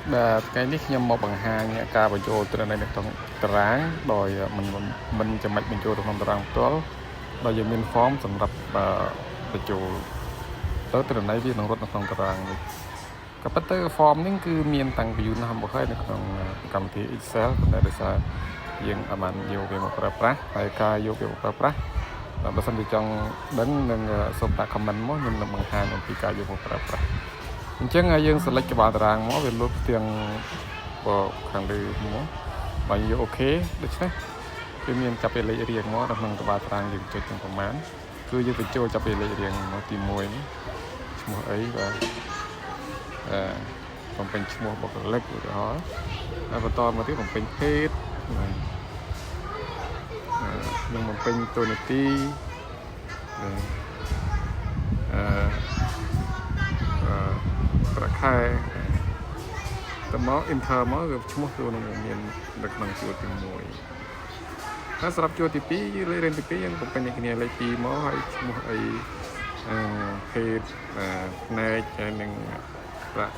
បាទថ្ងៃនេះខ្ញុំមកបង្ហាញការបញ្ចូលទិន្នន័យនៅក្នុងតារាងដោយមិនមិនចាំបាច់បញ្ចូលទៅក្នុងតារាងផ្ទាល់ដោយយើងមាន form សម្រាប់បញ្ចូលទៅទិន្នន័យវានឹងរត់នៅក្នុងតារាងនេះក៏ប៉ុន្តែ form នេះគឺមានតាំងពីយូរណាស់មកហើយនៅក្នុងកម្មវិធី Excel ប៉ុន្តែដោយសារយើងអត់បានយកវាមកប្រើប្រាស់ហើយការយកវាមកប្រើប្រាស់បើសិនជាចង់ដឹងនឹងសូមដាក់ comment មកខ្ញុំនឹងបង្ហាញអំពីការយកមកប្រើប្រាស់អញ្ចឹងយើង select ក្បាលតារាងមកវាលោតផ្ទាំងបខាងលើមកបើយក OK ដូច្នេះវាមានចាប់ពីលេខរៀងមកនៅក្នុងក្បាលតារាងយើងចុចទាំងប្រមាណគឺយើងបញ្ចូលចាប់ពីលេខរៀងមកទី1នេះឈ្មោះអីបាទអឺបំពេញឈ្មោះបុគ្គលិកឧទាហរណ៍ហើយបន្តមកទៀតបំពេញភេទបាទនឹងបំពេញតួនាទីបាទអឺអឺប្រាក់ខែតមក enter មកគឺឈ្មោះគឺនឹងមាននៅក្នុងជួរទី1ហើយសម្រាប់ជួរទី2លេខរៀងទី2យើងបំពេញដូចគ្នាលេខ2មកហើយឈ្មោះអីអឺភេទផ្នែកហើយនឹងប្រាក់